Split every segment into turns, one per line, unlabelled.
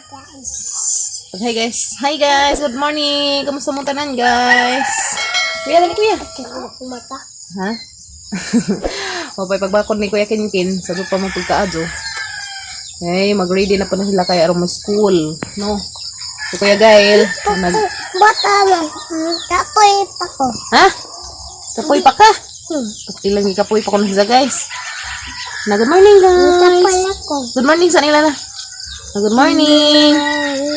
Guys.
Hi guys. Hi guys. Good morning. Kamusta mo tanan, guys? Kuya, dali, kuya.
Tingnan ko mata.
Ha? Mapay pagbakod ni Kuya Kinkin sa pa mo pagkaadyo. Hey, mag-ready na po na sila kay aron mo school, no? Si Kuya Gael, nag
Bata lang. Kapoy pa ko.
Ha? Kapoy pa ka.
Hmm.
Ilang kapoy pa ko na sila, guys. Na good morning, guys.
Kapoy ako.
Good morning sa nila na. Na good morning.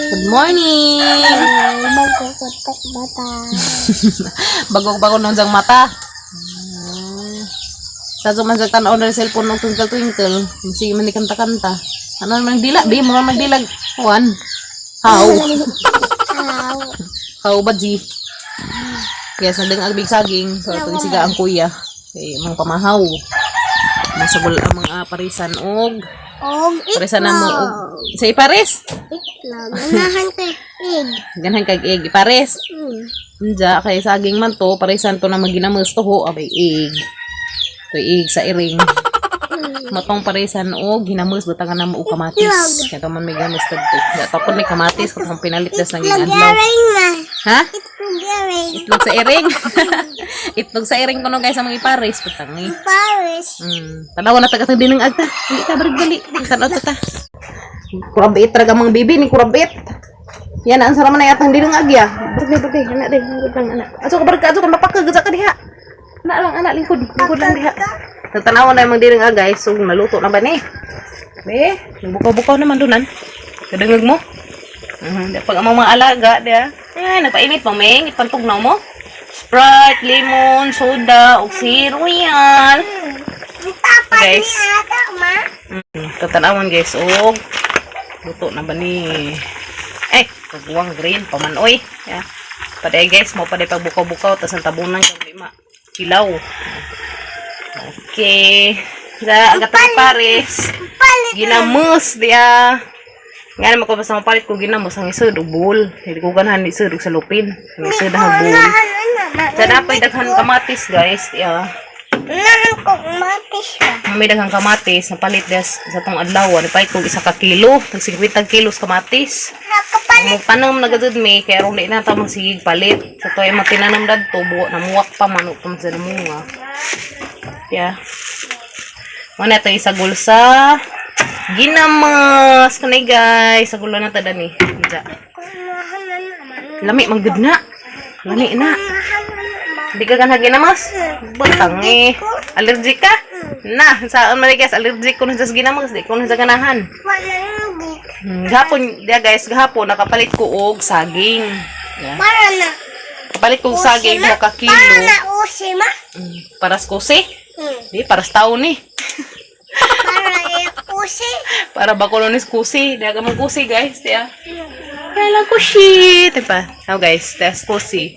Good morning.
Magkukutok bata.
Bago-bago nang sang mata. Sa man sa tanaw na cellphone og twinkle twinkle. Sige man ni kanta-kanta. Ano man dila, di mo man magdilag. Juan. How?
Aw.
How ba di? Kaya sa dang big saging, so itong siga ang kuya. Kay mga pamahaw. Masugol ang mga parisan og
Og
parisan na mo og sa ipares.
Itlog. Unahan ko egg.
Ganhan kag egg ipares. Unja kay saging man to, parisan to na maginamos to ho, abay egg. To egg sa iring. Matong parisan og ginamos butangan na mo og kamatis. Kaya man may gamos tadto. Ya tapon may kamatis katong pinalit das nang
Itlog
ginadlaw.
yaring na.
Ha?
Itlog yaring.
Itlog sa iring. Itlog sa iring kuno guys ang mga ipares putang ni.
Paris.
Tanawa na tagatang din ng agta. Hindi ka barig dali. Tanaw ta ta. Kurabit talaga mga bibi ni kurabit. Yan ang sarama na yatang din ng agya. Bargay bargay anak din lingkod lang anak. Aso ka barga aso ka mapakag sa ka diha. Anak lang anak lingkod lingkod lang diha. Tatanawa na yung mga diring agay. So naluto na ba ni? Be, bukaw-bukaw naman dunan. Kadangag mo. Pag ang mga alaga, diya. Eh, nagpainit mo, Meng. Ipantugnaw mo. Sprite, lemon, soda, ug si Royal.
Papa
Guys.
ni ata ma.
Tatanawan guys, og luto na ba ni? Eh, kaguwang green pamanoy. Yeah. Paday guys, mo paday pagbukaw-bukaw tas ang tabunan kag lima hilaw. Okay. Sa agatang pares.
Palit.
Ginamos diya. Nga naman ko basta mapalit ko ginamos ang isod og bull. Hindi ko ganahan isod og salupin. Ang isod ang bull.
Unahan ana ma.
Sa napay daghan kamatis guys, diya.
Unahan ko matis ba.
May daghang kamatis napalit des sa tong adlaw ni kog isa ka kilo, tag 50 kilos kamatis.
Nakapalit.
Mo panom na gud mi kay aron di na ta magsigig palit. Sa to ay matinanom dadto buo na muwak pa man pa man sa namunga. Yeah. Mo na to isagol sa ginamas kanay guys, sagulo na ta dani. Diya.
Unahan ana ma.
Lami man gud na. Lami na.
Unahan ana ma.
Di ka ganhag ginamas? Butang eh. Allergic ka? Na, saan man guys, allergic ko na sa ginamas, di ko na sa ganahan.
Walang gig.
Gahapon, diya guys, gahapon nakapalit ko og saging. Yeah.
Para na.
Kapalit ko og saging
Usi, ma.
mo ka kilo.
Para na usi ma.
Paras kose.
Hmm.
Di paras tao ni.
Para eh, usi.
Para bakulonis kusi. Diya ka mong kusi guys, diya. Hello kusi, diba? Oh guys, that's kusi.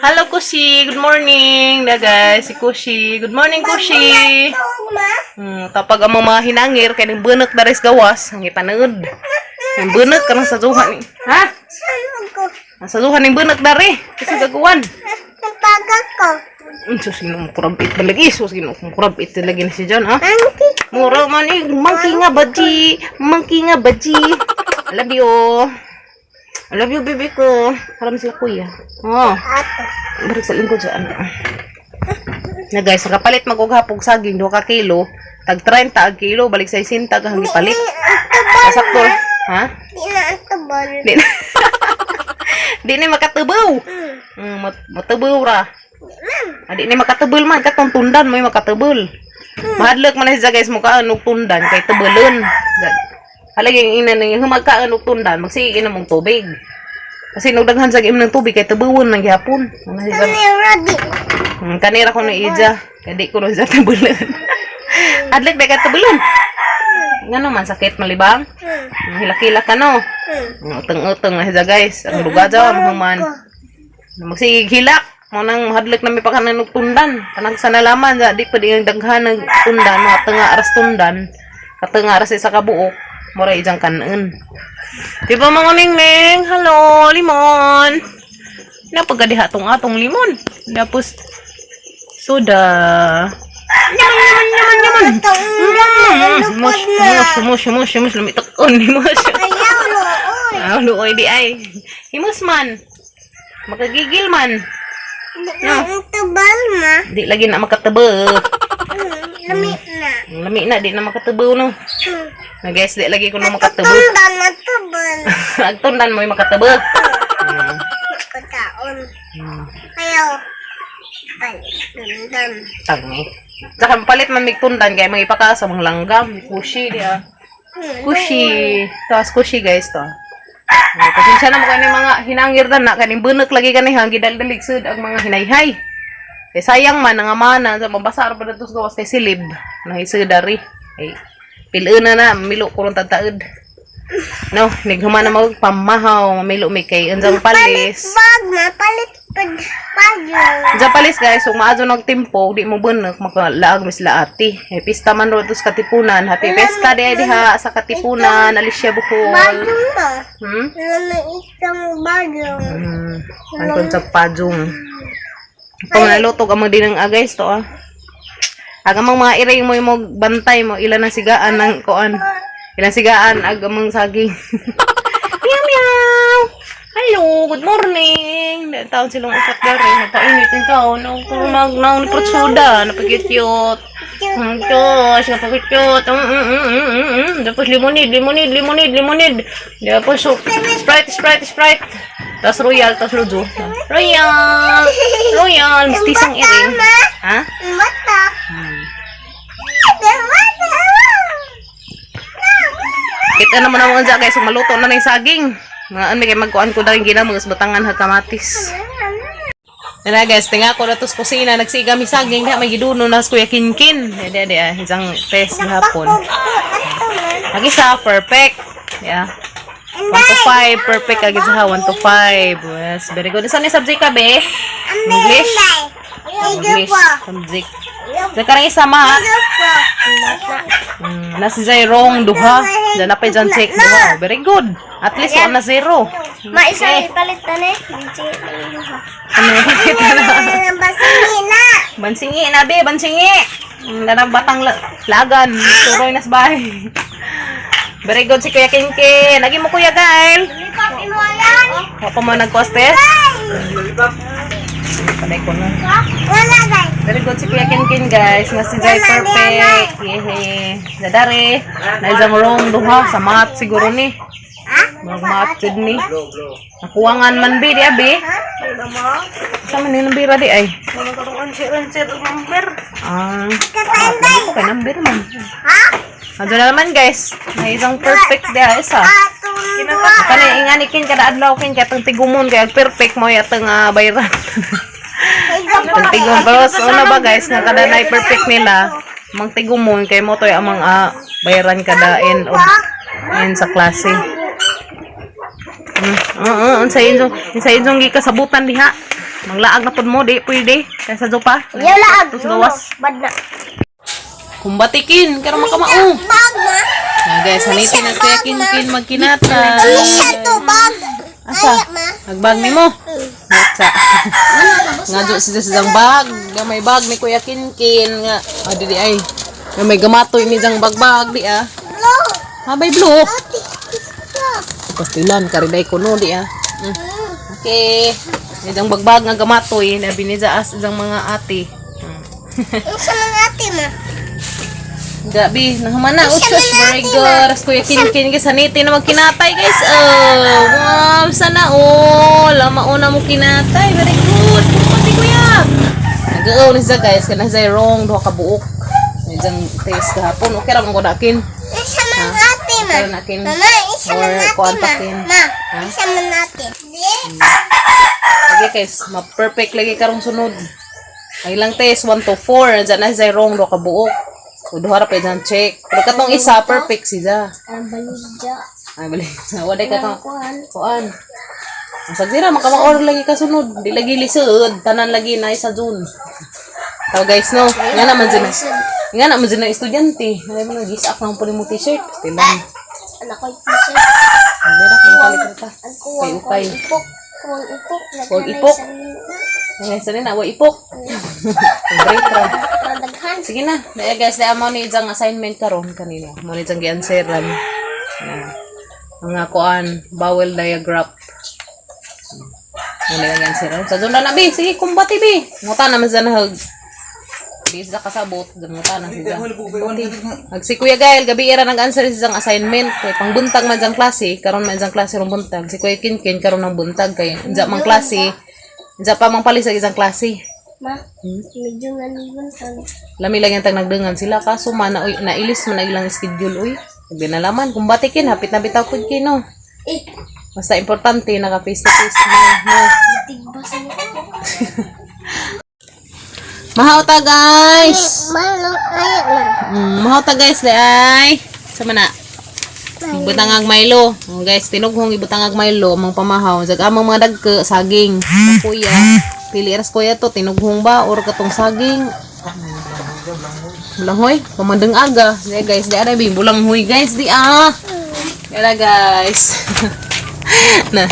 Hello kusi, good morning. Diya guys, si kusi. Good morning kusi.
Tog ma.
Kapag ang mga hinangir kay ning bunot daris gawas, ang ipanood. Ning bunot karong sa duha ni. Ha?
Saan ko?
Sa duha ning bunot dari kasi gaguan.
Napaga ko.
Sus ginoo kurabit ba lagi? Sus ginoo kurabit lagi na si John, ha?
Angki.
Mura man eh, monkey nga baji, monkey nga baji. I love you. I love you, baby ko. Haram sila kuya. Oh,
Ato.
balik sa lingkod dyan. Na guys, nakapalit magughapog saging 2 ka kilo, tag 30 ang kilo, balik sa 60 ang gipalit. Sakto. Ha?
Di na ang tubol.
Di na. Di na makatubaw. Matubaw ra. Adi ni makatubol man katong tundan mo makatubol. Mahadlok man na siya guys mo kaan og tundan kay tubulon. Halagi ina nang humagkaan og tundan magsige na mong tubig. Kasi nung daghan sa im ng tubig kay tubuwon nang gihapon. Ano siya?
Kanira di.
Kanira ko na ija. Kay di ko na siya tubulon. Adlok di ka tubulon. Ngano man sakit malibang? Hilak-hilak ka no. Uteng-uteng na siya guys. Ang lugar dyan, mahuman. Magsigig hilak. Mo nang mahadlok na may pakanan og tundan. Kanang sa nalaman, sa di pa di ang daghan ng tundan, mga tunga aras tundan. Katunga aras isa ka buok. Mura ijang kanon. Di ba mga ningning? Hello, limon. Napagadiha tong atong limon. Tapos, soda. Yaman, yaman, yaman, yaman.
Itong
Mush, mush, mush, mush, mush, lumitakon ni mush.
Ayaw loob.
Maluoy di ay. Himus man. Makagigil man.
Di na ang tubal ma.
Di lagi na makatabo.
Lami na.
Ang lami na, di na makatabo no. Na guys, di lagi ko na makatabo.
Tundan na tubal.
Agtundan mo yung makatabo.
Kataon. Ayaw. Palit. Tundan.
Tangi. Tsaka palit man migtundan kay mga ipaka sa mga langgam. Kushi di ah. Kushi. Taas kushi guys to. Ay, pasensya na mo kani mga hinangir na kaning bunek lagi kani ha gidaldalig sud ang mga hinayhay. Kay sayang man ang amana sa mabasa ra pa datos gawas kay silib. Nahisud dari. Ay piluna na milo kuron tataud. No, nighuman na mag pamahaw, mamilo mi kay unjang palis.
Bag ma. Palit pag payo.
Unjang palis guys, ug maadyo nagtimpo, di mo bunek makalaag mis laati. Eh, pista man ro sa Katipunan. Happy pesta di ay diha sa Katipunan, Alicia Bohol.
Bagong ma.
Hmm?
Lami isang bagong.
Ang sa pajong. Pang naluto ka din ang guys to ah. Aga mang mga iring mo yung bantay mo ilan ang sigaan ng kuan. Ilan sigaan ag amang saging. Meow meow. Hello, good morning. Dahil taon silang upat gari, napainit yung taon. No, mag naon ni Protsuda, napakit-cute. Ang gosh, napakit-cute. Tapos limonade, limonade, limonade, limonade. Tapos so, Sprite, Sprite, Sprite. Tapos Royal, tapos Lujo. Royal! Royal! Mistisang iring. Ha?
Bata. Bata.
Kita naman ang mga guys, maluto na na yung saging. Mga ano kay magkuan ko daw yung ginamos batangan ha kamatis. Nana guys, tinga ko na to sa kusina, nagsiga mi saging na may giduno na sa Kuya Kinkin. Di di ah, isang test gihapon. Ang isa perfect. Yeah. 1 to 5, perfect agad sa 1 to 5. Yes, very good. Saan yung subject ka, be? English. English subject. Sa karang isa ma. Nasa zay wrong duha. Diyan na pa dyan check duha. Very good. At least one na zero.
Maisa ipalit na ni.
Ano kita na?
Basingi na.
Bansingi na be, bansingi. Danang batang lagan, turoy na sa bahay. Very good si Kuya Kinkin. Lagi mo Kuya Gail.
Wala.
Wa pa mo nag-contest? Panay ko na.
Wala guys.
Very good si Kuya Kinkin guys. Na si Jai perfect. Yehe. Nadare. Na isang wrong duha sa math siguro ni. Mag math jud ni. Nakuwangan man bi di abi. Sa man ni nambira di ay. Ah.
Katain
Ko kay number man.
Ha?
Ando na naman guys. Na isang perfect di ay isa.
Atong duha.
Kani ingani kin kada adlaw kin kay atong tigumon kay ag perfect mo atong bayran. Atong tigum pero sa una ba guys nga kada na perfect nila mang tigumon kay mo toy amang bayaran kada end of end sa klase. Oo, unsa inyong unsa inyong gikasabutan diha? Manglaag na pud mo di pwede kay sa pa.
Yaw laag.
Tos gawas.
Bad na.
Kumbatikin karon makamao.
Bag na.
Ah, guys, hanitin na kuya Kinkin magkinata.
Siya to bag.
Asa?
Ay, ma.
Nagbag ni mo. Natsa. Nga do siya sa bag. Nga may bag ni Kuya Kinkin nga. Ah, di di ay. Nga may gamatoy ni jang bagbag di ah.
Blue.
Ha, may blue.
Ati.
Pastilan kariday ko no di ah. Okay. Ni jang bagbag nga gamatoy na binida as jang mga ate.
Isa mga ate ma.
Gabi, nahuman na. Usos, very good. As Kuya Kinkin, guys, saniti na magkinatay, guys. Oh, wow, sana all. Mauna mo kinatay. Very good. Pati, Kuya. Nag-oo na siya, guys. Kaya na siya wrong. Duha ka buok. Medyo test kahapon. Okay ra man ko nakin.
Isa mga ate ma.
Okay ra nakin.
Mama, isa
Or
mga ate
kuan
ma.
pa kin.
Ma,
Ha?
isa mga ate. Di.
Lagi, guys. Ma-perfect lagi karong sunod. Ang ilang test, 1 to 4. Diyan na siya wrong. Duha ka buok. So, duha ra pa dyan check. Pero katong isa, perfect siya.
Ang balidya.
Ay, bali. Wala ka kang
Kuan.
kuan. Ang sagdira, makamaor lagi kasunod. Di lagi lisod. Tanan lagi na sa June. So guys, no. Nga naman dyan. Nga naman dyan ang estudyante. Ay, mga gisak lang po mo t-shirt. Tilan.
Anak ko t-shirt.
Ang meron kang palit na ta.
Ang kuwang
Kay ukay.
Ipok. Kuwang ipok.
Kuwang ipok. Ay, sanin na, wa ipok. Ang Break ra.
Daghan.
Sige na. Daya guys, daya mo ni isang assignment karon kanina. Mo ni isang gi-answeran. Na. Mga kuan, bowel diagraph. Ano yung answer? Sa zona na, bi. Sige, kumbati, bi. Nguta naman sa nahag. Di sa kasabot. Nguta na siya. Ag si Kuya Gael, gabi era nag-answer sa isang assignment. Kay pangbuntag man diyang klase, karon man diyang klase rong buntag. Si Kuya Kinkin karon ng buntag kay unsa mang klase. Unsa pa mang palis sa isang klase.
Ma, medyo naligon sa.
Lami lang yung tag nagdengan sila kaso man na, uy, nailis man na ilang schedule uy. Sabi na laman kumbati kin hapit na bitaw pud kin no.
Eh,
Basta importante naka face to face mo. No.
tigba sa mo.
Mahauta guys.
Malo, ayaw na.
Mahauta guys di ay. Sama na. Ibutang ang Milo. Oh, guys, tinughong ibutang ang Milo among pamahaw. Zeg among mga dagke saging. Sa kuya, pili ras kuya to tinughong ba or katong saging. Bulanghoy, pamandeng aga. Di guys, di aray bi bulanghoy guys, di ah. Yara guys. Na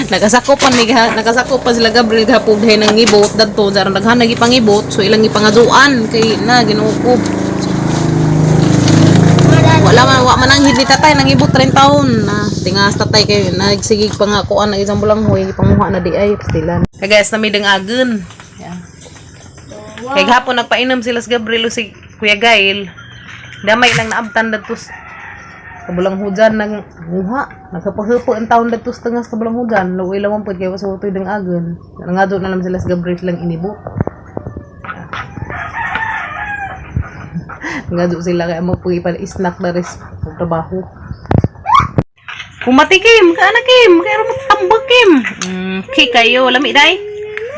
nakasakopan ni nakasakopan sila Gabriel gahapon dahil nang ibot dadto jaron daghan nagi pangibot so ilang gipangaduan kay na Ginoo ko. Wala man, wa man ang hindi tatay, nang ibot 30 taon. Na, tingas tatay kay nagsigig pa nga kuan na isang bulang hoy, panguha na di ay pastilan. Kay guys, nami dang agen. Yeah. Kay gahapon nagpainom sila sa Gabriel o si Kuya Gail. Damay lang naabtan dadto sa kabulang hujan nang nguha. Nagkapahupo ang taon dadto sa tingas kabulang hujan. Luoy lang man pud kay wa sa utoy dang agen. Nangado na lang sila sa Gabriel lang inibot. Ngado sila kaya magpugipan snack na rin sa trabaho. Kumati Kim, kaana Kim, kaya ro tambak Kim. Okay kayo, lami dai.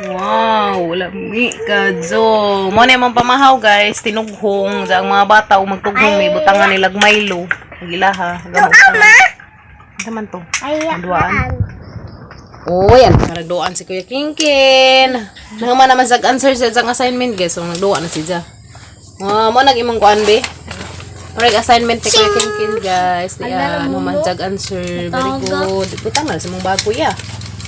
Wow, lami kadzo. Mo na imong pamahaw guys, tinughong sa ang mga bata o magtughong may butangan nila Milo. Gilaha. Ama. Ano man to?
Ayaw.
Duaan. Uy, ano ka nagduan si Kuya Kinkin. Nahuman naman sa answer sa isang assignment guys. So, nagduan na si Ja. Ah, mo nag imong kuan be. Parang assignment ni Kuya Kinkin guys. Diyan, human jag answer. Very good. Butang na sa mong bag kuya.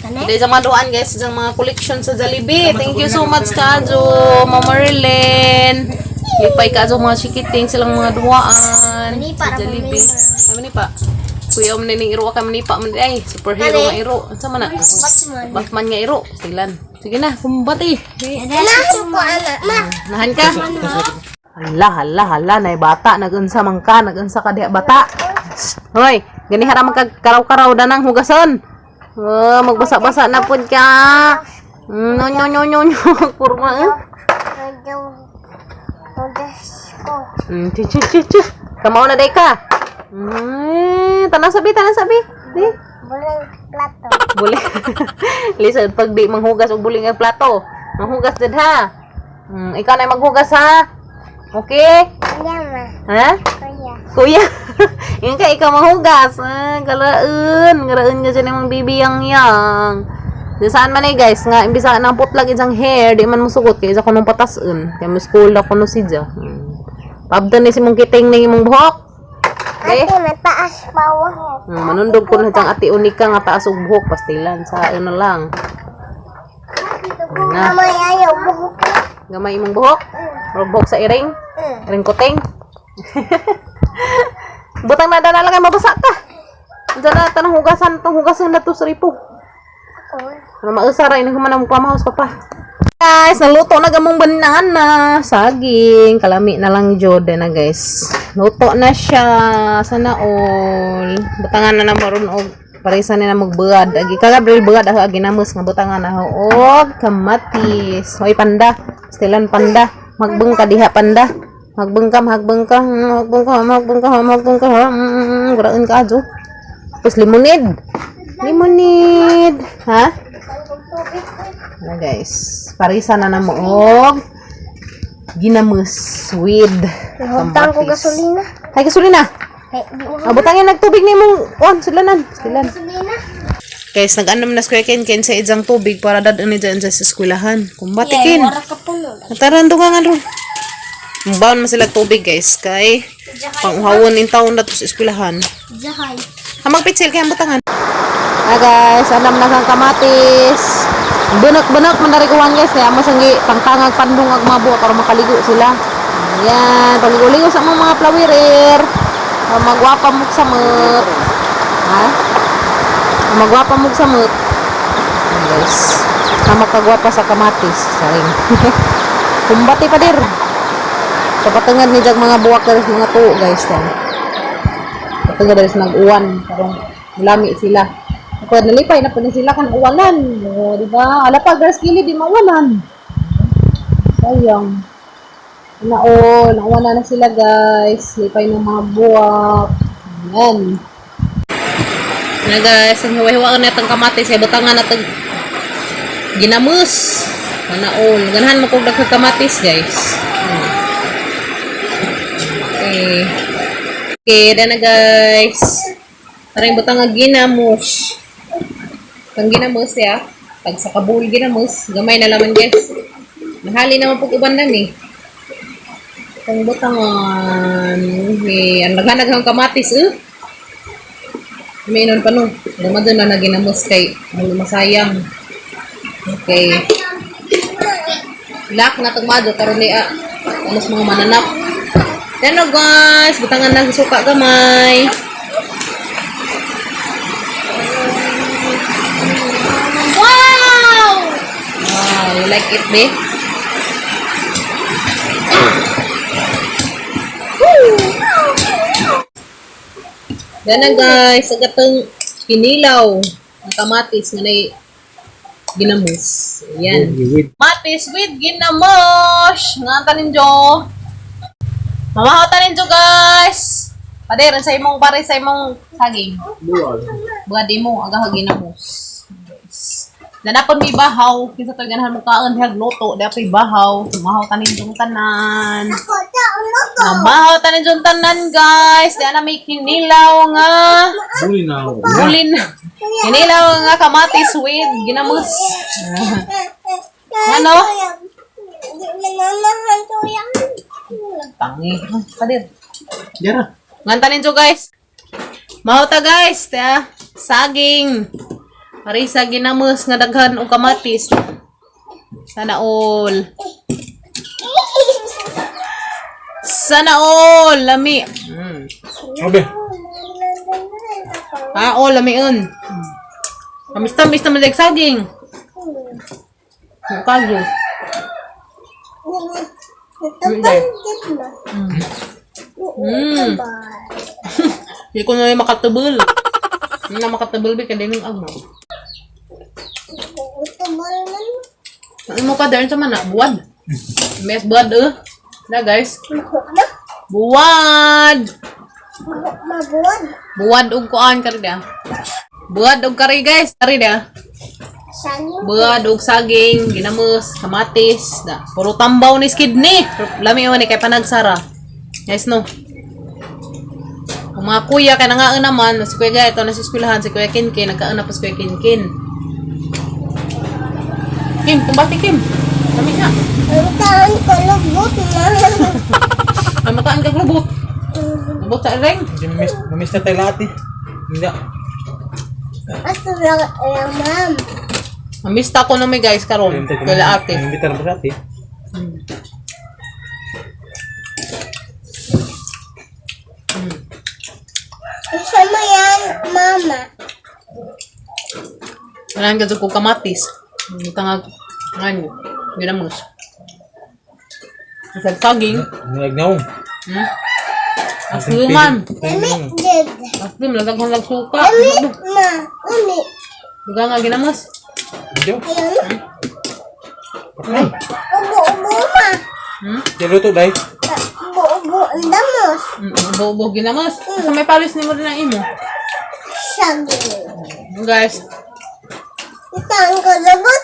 Kane?
Hindi sa mga duan guys, sa mga collection sa Jollibee. Thank you so much Kajo, Mama Marilyn. Lipay Kajo mga chikiting silang mga duaan.
Mani
Sa
pa,
Jollibee. Ay, mani pa. Kuya om ning iro ka mani pa man ay superhero nga iro. Unsa man na?
Batman.
Batman nga iro. Silan. Sige na, kumbati.
Nahan ko, anak. Ma.
Nahan ka. Hala, hala, hala, nay bata, nagunsa man ka, nagunsa ka diha bata. Hoy, gani hara man kag karaw-karaw danang hugason. Oh, magbasa-basa na pud ka. No, no, no, no, no. Kurma eh.
Hugas ko.
Chu, chu, chu, chu. Kamao na day ka. Tanaw sabi, tanaw sabi. Di.
Bulang plato.
Buli. Lisa, pag di manghugas og buling ang plato. Manghugas jud ha. Ikaw na maghugas ha. Okay?
Kuya, ma.
Ha?
Kuya.
Kuya, yun ka, ikaw manghugas. Ah, galaun. Galaun ka dyan yung bibiyang yang. Di saan man eh guys, nga imbis na nang putlag isang hair, di man musugot kay isa ko nung patasun. Kay mo school ako no sidya. Paabdan ni si mong kiting ning imong buhok. Okay?
Ate, mataas pa ako.
Manundog ko na diyang ate unika nga taas og buhok pastilan sa ano lang. Na.
Mamay ayaw, buhok.
Gamay imong buhok. Murag buhok sa iring. Iring kuting. Butang na dana lang kay mabasa ka. Diyan na tanong hugasan, tong hugasan na to sa ripo. Ano mausara ini human ang pamahos pa pa. Guys, naluto na gamong banana, saging, kalami na lang jud na guys. Luto na siya. Sana all. Butangan na na maron og parisa ni na magbuad. Agi ka Gabriel buad ako agi namos nga butangan na og kamatis. Hoy panda, stilan panda. Magbeng ka diha panda. Magbeng ka, magbeng ka, magbeng ka, magbeng ka, magbeng ka. Graon ka adyo. Tapos limonid. Limonid. Ha? Ano guys, parisa na namo og ginamus with
Nahutang ko
kamatis.
gasolina.
Ay, gasolina.
Ay, di mo
Abutangin nagtubig ni mong on sulanan, silan.
gasolina.
Guys, nag-anom na square ken ken sa ijang tubig para dad ani dyan sa eskwelahan. Kumbati kin.
Wara ka po nun.
Taran nga nga ro. Baon man sila tubig guys kay panguhawon in taon na to sa eskwelahan.
Jahay.
Ha magpitsil kay ang butangan. Ah guys, anam na kang kamatis. Bunok-bunok man dari kuwan guys, kaya mo sanggi pangtangag pandung ag mabo para makaligo sila. Ayan, paligo-ligo sa mga plawirer. Para magwapa mo sa mut. Ha? Magwapa mo sa mut. Ayan, guys. Na makagwapa sa kamatis. Saring. Kumbati pa dir. Sa patungad ni jag mga buwak diri sa mga tuo, guys. Yan. Patungad diri sa nag-uwan. Karong lami sila. Ako nalipay na po ni sila kan uwanan. O, di ba? Ala pa guys, kili di mauwanan. Sayang. Na oh, nauwanan na sila, guys. Lipay ng mga buwak. Ayan. Na guys, ang hiwa-hiwa na itong kamatis. Ay, butangan na itong ginamos. Sana all. Ganahan mo kung daghang kamatis, guys. Okay. Okay, dana guys. Parang butang nga ginamos. Pang ginamos ya. Pag sa kabul ginamos, gamay na laman, guys. Mahali naman pag uban nan eh. Pang butangan. Okay. Ang daghan ang kamatis eh. May inon pa no. Dumado na na ginamos kay masayang. Okay. Lock na tugmado karon ni ah. Alos mga mananap. Yan o, guys, butangan na suka gamay.
Wow!
Wow, you like it, be? Yan na guys, ang gatong kinilaw ng kamatis nga nay ginamos. Ayan. Kamatis with ginamos! Nga tanin jo. Mamahaw tanin jo, guys! Pader, sa imong pare sa imong saging.
Buwag.
Buhat mo, aga ginamos. Guys. Nanapon may bahaw, kinsa to'y ganahan mo kaon dihag luto, di apoy bahaw. Mahaw tanin jong tanan.
Ako, taon ako.
Mahaw tanin jong tanan, guys. Di na may kinilaw nga.
Buli na ako.
Bulin. Kinilaw nga kamatis with ginamos. Ano?
Di mananahan to yan.
Tangi. Ah, pader.
Yara.
Ngantanin jo, guys. Mahaw ta, guys. Ta, saging. Parisa ginamos nga daghan og kamatis. Sana all. Sana all lami.
Sabi.
Ah, all lami un. Tamis-tamis naman like saging. Kago. Hindi ko na yung makatubol. Hindi na makatubol ba kaya din ang agma. Ano mo ka dahil sa mana? Buwad. Mes buwad eh. Na guys. Buwad!
Mabuwad.
Buwad og kuan kari da. Buwad og kari, guys. Kari da.
Saan
Buwad og saging, ginamos, kamatis, da. Puro tambaw ni kidney. Lami man ni kay panagsara. Guys no. Ang mga kuya kay nangaon naman, si Kuya Gaya, ito na sa eskwelahan, si Kuya Kinkin, nagkaon na pa si Kuya Kinkin. Kim, kumbati Kim. Lami na.
Ang taon ko lubot na.
Ay makaan kag lubot. Lubot sa ireng.
Hindi miss, miss na tayo lahat eh. Hindi.
Ato lang, ma'am.
Namista ko na may guys karon. Kaya ate.
Imbita na ba sa ate?
Isa mo yan, mama.
Wala ka ko kamatis. Butang ano, ginamos. Sa saging.
Nagnaong.
Asluman.
Lami, did.
Aslim, lagag lag suka.
Lami, ma. Lami.
Duga nga ginamos.
Hindi.
Ayun.
Patay.
Ubo-ubo, ma.
Hmm?
Di luto dai.
Ubo-ubo ang damos.
Ubo-ubo ginamos. Sa may palis ni mo rin ang imo.
Saging.
Guys,
Ang taon ko lubot.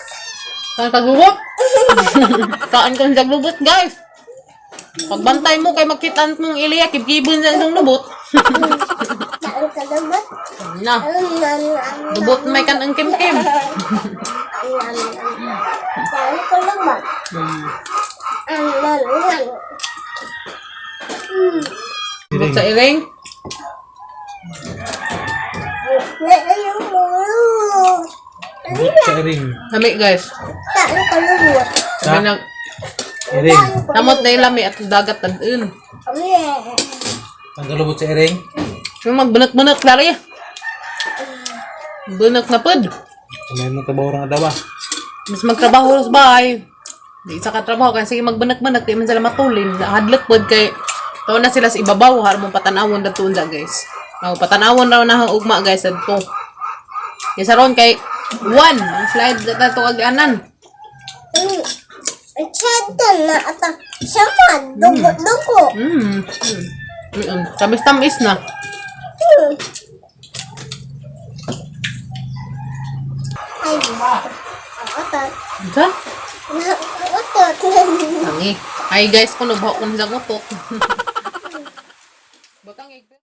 kaan ka lubot. Kaan ka sa lubot, guys. Pagbantay mo kay makita mong Ilya, kibkibon sa isang lubot.
Taon ko lubot.
Na,
Ang ang
lubot may kan ang kimkim.
ang taon ko lubot. Ang ang ang.
Lubot sa iring.
Ayun mo.
Sa ring.
Lami, guys.
Taon ko lubot.
Sa
Sabi nag,
ring.
namot na yung lami at dagat tadun.
Ang kalubot sa ring.
Yung magbanat-banat, klari. Bunak na pod.
May mo trabaho nga daw ah.
Mas magtrabaho sa bahay. Di isa ka trabaho kaya sige magbanak-banak kay man sila matulin. Hadlok pod kay taon na sila sa ibabaw har mong patanawon dadto unsa, guys. Aw patanawon raw na ang ugma, guys, adto. Kay sa ron kay one ang slide na to agianan.
Cheddar na ata. Sama, dugo-dugo.
Tamis-tamis na.
Ay, utot.
Unsa?
Utot.
Tangi. Ay guys, kuno baho ko na sa gutot.